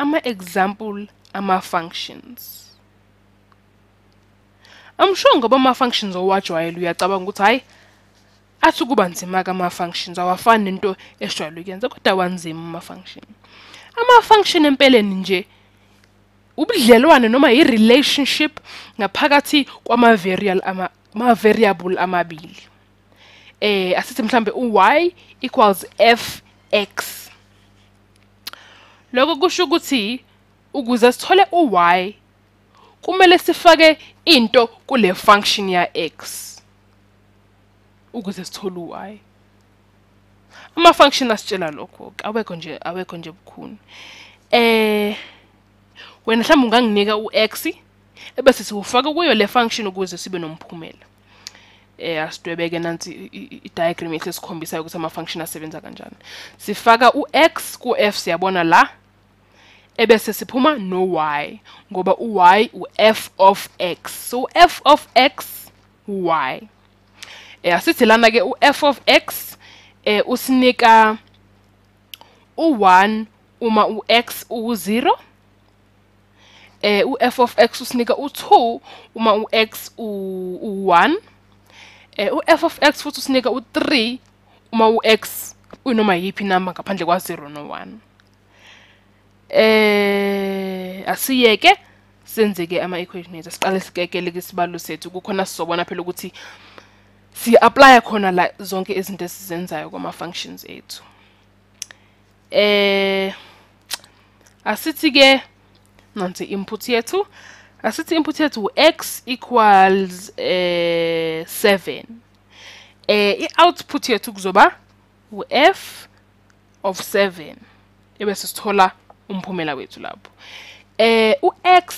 ama-example ama-functions. I'm sure ngoba ama-functions owajwayele uyacabanga ukuthi hhayi athi kuba nzima-ke ama-functions, awafani nento esijwayele ukuyenza, kodwa awanzima ama-function. Ama-function empeleni nje ubudlelwane noma i-relationship ngaphakathi kwama-variable amabili. Asithi mhlambe u-y equals fx. Lokho kusho ukuthi ukuze sithole u-y kumele sifake into kule function ya x ukuze sithole u-y. Ama-function asitshela lokho, awekho nje bukhuni. Wena mhlawumbe unganginika u-x ebese siwufaka kuyo le function ukuze sibe nomphumela. Asidwebeke nansi i-diagram yethu esikhombisayo ukuthi ama-function asebenza kanjani. Sifaka u-x ku-f, siyabona la, ebese siphuma no-y ngoba u-y u-f of x, so f of x y. Asithi lana ke u-f of x usinika u-1 uma u-x u-0, u-f of x usinika u-2 uma u-x u-1, u-f of x futhi usinika u-3 uma u-x unoma yiphi inamba ngaphandle kwa-0 no-1. Asiyeke senzeke ama-equation ethu, siqale sikekele isibalo sethu, kukhona sizobona phela ukuthi si-applya khona la zonke izinto esizenzayo kwama-functions ethu. Asithi ke nansi input yethu, asithi input yethu x equals 7. I-output yethu kuzoba u-f of 7 ebese sithola umphumela wethu lapho. U-x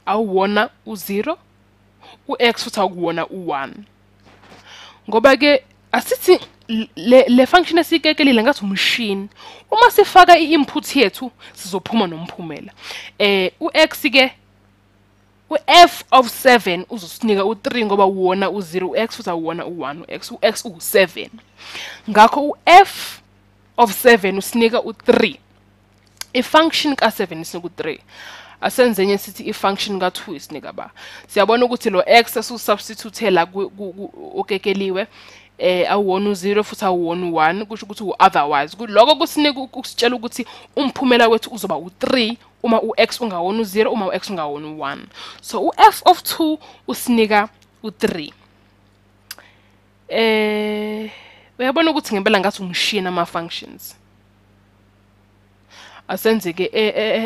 awuwona u-0, u-x futhi awuwona u-1, ngoba ke asithi le function esikekelile ngathi umshini, uma sifaka i-input yethu sizophuma nomphumela. U-x ke u-f of 7 uzosinika u-3 ngoba uwona u-0, u-x futhi awuwona u-1, u-x u-7. Ngakho u-f of 7 usinika u-3, i-function ka-7 isinika u-3. Asenze enye sithi i-function ka-2 isinika ba. Siyabona ukuthi lo x esusubstitute la okekeliwe awuwona u-0 futhi awuwona u-1, kusho ukuthi u-otherwise. Lokho kusinika ukusitshela ukuthi umphumela wethu uzoba u-3 uma u-x ungawona u-0, uma u-x ungawona u-1. So u-f of 2 usinika u-3. Uyabona ukuthi ngempela ngathi umshini ama-functions. Asenze ke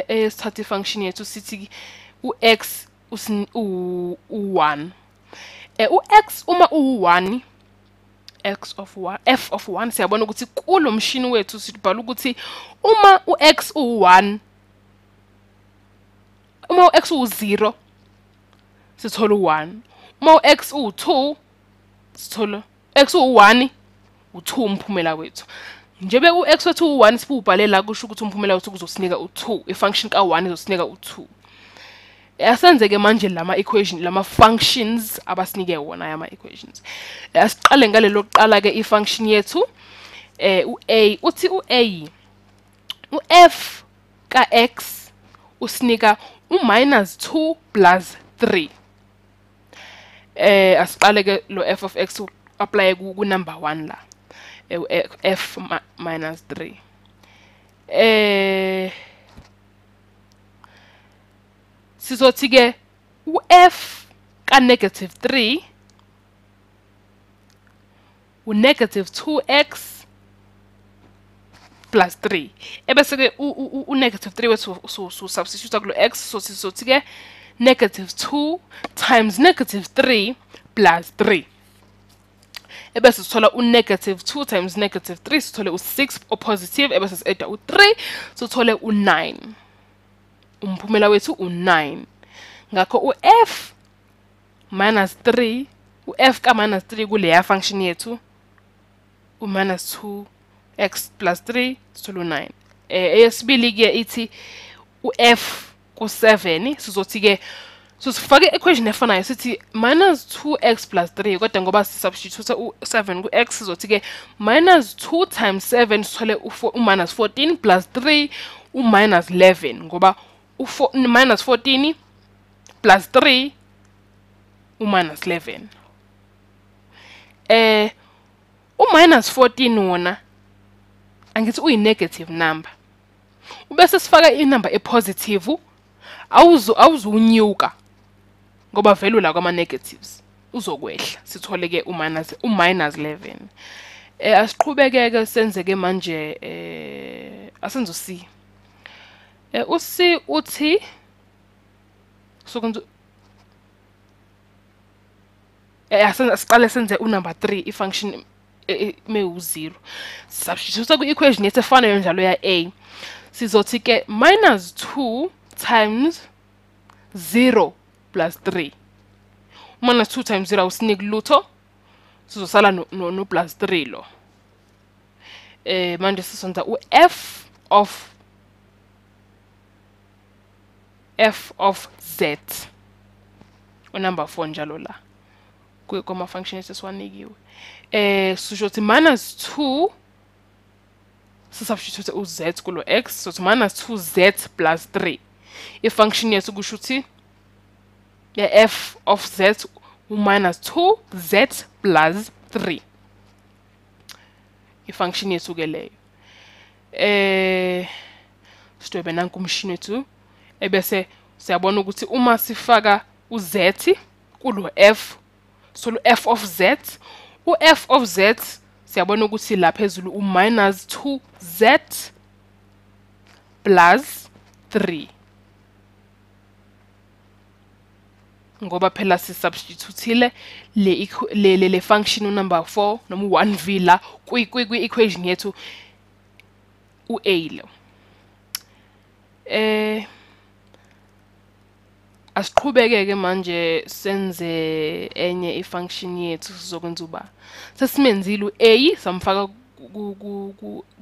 esithathe i-function yethu sithi u-x u-1. U-x uma u-1, x of 1, f of 1, siyabona ukuthi kulo mshini wethu sibhala ukuthi uma u-x u-1, uma u-x u-0 sithola u-1, uma u-x u-2 sithola x u-1, u-2 umphumela wethu. Njebe u-x wethu u-1 siwubhale la, kusho ukuthi umphumela wethu kuzosinika u-2, i-function ka-1 izosinika u-2. Asenze-ke manje lama equation, lama functions abasinike wona ama equations. Asiqale ngalelo kuqala ke i-function yethu, u-a, uthi u-a u-f ka-x usinika u--2 plus 3. Asiqale ke lo f of x apply ku number 1 la, f minus 3. Sizothi ke u-f ka negative 3 u-negative 2x plus 3, ebese ke u-negative 3 wethu su substitute kulo x, so sizothi ke negative 2 times negative 3 plus 3, ebese sithola u-negative 2 times negative 3 sithole u-6 o-positive, ebese si-adda u-3 sithole u-9. Umphumela wethu u-9. Ngakho u-f minus 3, u-f ka minus 3 kuleya function yethu u-minus 2x plus 3 sithole u-9. Eyesibili ke ithi u-f ku-7, sizothi ke so sifake equation efanayo sithi minus 2x plus 3, kodwa ngoba sisubstitute u-7 ku-x sizothi ke minus 2 times 7 sithole u-minus 14 plus 3 u-minus 11 ngoba minus 14 plus 3 u-minus 11. U-minus 14 wona angithi uyi-negative number, ubese sifaka inumber e-positive awuzunyuka ngoba vele la kwama-negatives uzokwehla, sithole ke u-minus 11. Asiqhubekeke senzeke manje, asenze u-C. U-C uthi sokwenza asiqale senze unumber 3 i-function mewu-0, substitute ku-equation yethu efanayo njalo ya A. Sizothi ke minus 2 times 0 plus 3. Minus 2 times 0 awusiniki lutho, sizosala no plus 3 lo. Manje sisonza u-f of z unumber 4 njalo la kwama functions esiwanikiwe. Sisho ukuthi minus 2 sisubstitute u-z kulo x, so minus 2z plus 3. I-function yethu kusho ukuthi f of z minus 2z plus 3. I-function yethu ke leyo. Sidwebe nanku umshini wethu, ebese siyabona ukuthi uma sifaka u-z kulo f, so f of z, u-f of z siyabona ukuthi la phezulu u-minus 2z plus 3 ngoba phela sisubstitutile le function unumber 4 noma u1v la kwi-equation yethu u-a lo. Asiqhubekeke manje senze enye i-function yethu. Sizokwenza uba sesimenzile u-a samfaka ku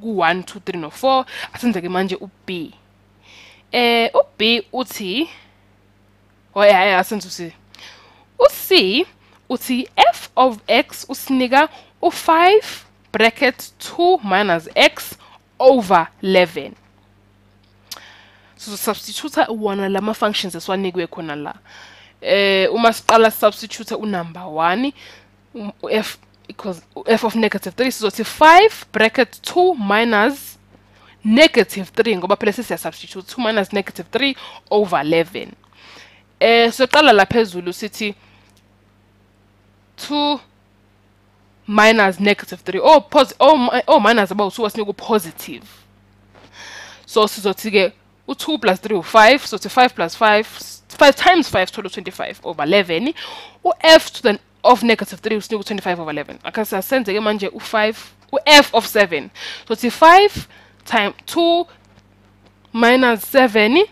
1 2 3 no 4. Asenzeke manje u-b. U-b uthi asenze u-c. U-c uthi f of x usinika u-5 bracket 2 minus x over 11. So substitute wona lama functions esiwanikwe khona la. Uma siqala substitute unumber 1 f equals f of negative 3, sizothi 5 bracket 2 minus negative 3 ngoba phela sesiya substitute 2 minus negative 3 over 11. Soqala la phezulu sithi 2 minus negative 3 or minus about 2 wasinika positive. So sizothi ke u2 plus 3 u5, so to 5 plus 5, 5 times 5 total 25 over 11. U-f to the of negative 3 usinika 25 over 11. Okay, so senze ke manje u5 u-f of 7. So to 5 times 2 minus 7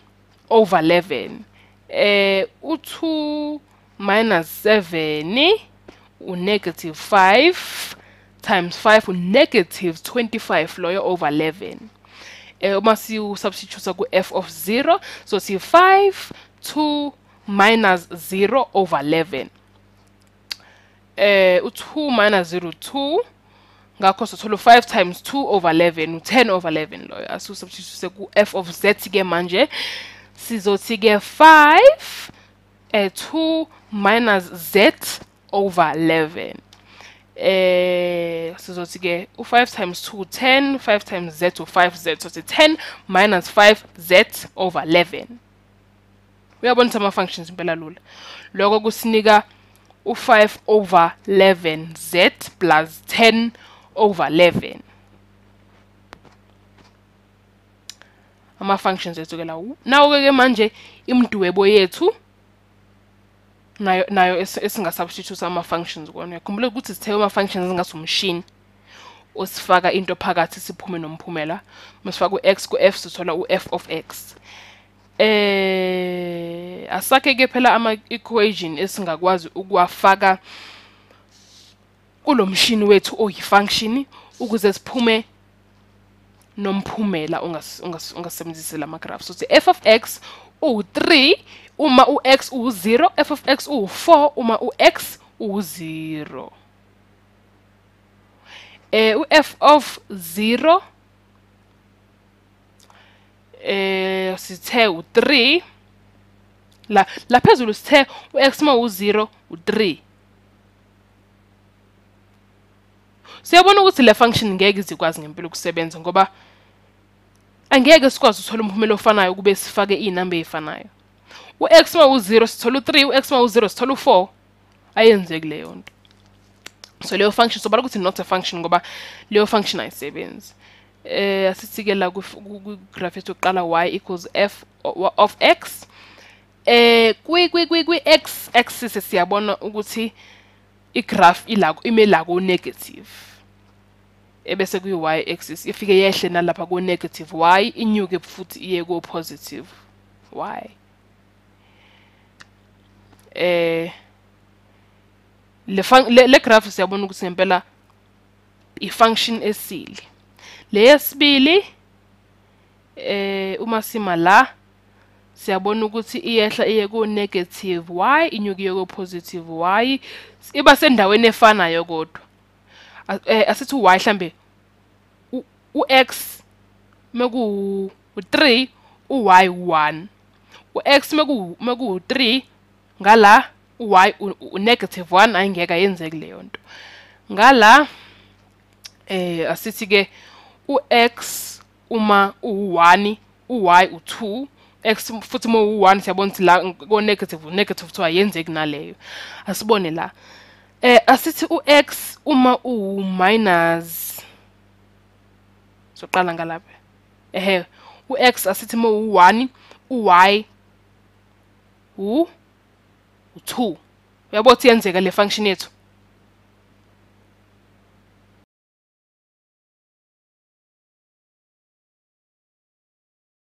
over 11. U2 minus 7 u negative 5 times 5 u negative 25 loyo over 11. Uma siwu-substitute ku-f of 0, so si 5 2 minus 0 over 11. U2 minus 0 2, ngakho sothola 5 times 2 over 11, u-10 over 11 loyo. Asiwu-substitute ku-f of z ke manje, sizothi ke 5 2 minus z over 11. Sizothi ke u5 times 2 10, 5 times z u5z, so 10 minus 5z over 11. Uyabona ama functions impela lula. Lokho kusinika u5 over 11z plus 10 over 11. Ama functions ethu ke lawo. Nawo ke manje imidwebo yethu nayo esingasubstitute ama functions kona. Khumbula ukuthi sithe ama functions ngasumshini osifaka into phakathi siphume nomphumela. Masifaka u-x ku-f sithola u-f of x. Asakhe ke phela ama equation esingakwazi ukuwafaka kulomshini wethu oyi-function ukuze siphume nomphumela ungasebenzisi lama graphs. So f of x u3 uma u-x u0, f of x u4 uma u-x u0. U-f of 0 sithe u3, la phezulu sithe u-x uma u0 u3. Siyabona ukuthi le function ngeke izikwazi ngempela ukusebenza ngoba angeke sikwazi ukuthola umphumela ofanayo kube sifake iy'namba ey'fanayo. U-x uma u0 sithola u3, u-x uma u0 sithola u4. Ayenzeki leyo nto. So leyo function sobala ukuthi not a function ngoba leyo function ayisebenzi. Asithi-ke la ku-graph yethu yokuqala y equals f of x. Kwi-x axis siyabona ukuthi i-graph ime la ku-negative. Ebese kwi-y axis ifike yehle nalapha ku-negative y, inyuke futhi iye ku-positive y. Le graph siyabona ukuthi ngempela i-function esile. Le yesibili uma sima la siyabona ukuthi iyehla iye ku negative y, inyuke iye ku positive y, iba sendaweni efanayo kodwa. Asithi u-y mhlambe u-x meku 3 u-y 1, u-x meku 3 ngala u-y u-negative 1, ayingeke ayenzeki leyo nto. Ngala asithi ke u-x uma u-1 u-y u-2, x futhi uma u-1 siyabona ukuthi la ko negative negative 2 ayenzeki naleyo. Asibone la. Asithi u-x uma u minus, soqala ngalapha. U-x asithi uma u-1 u-y u-2. Uyabona ukuthi yenzeka le function yethu.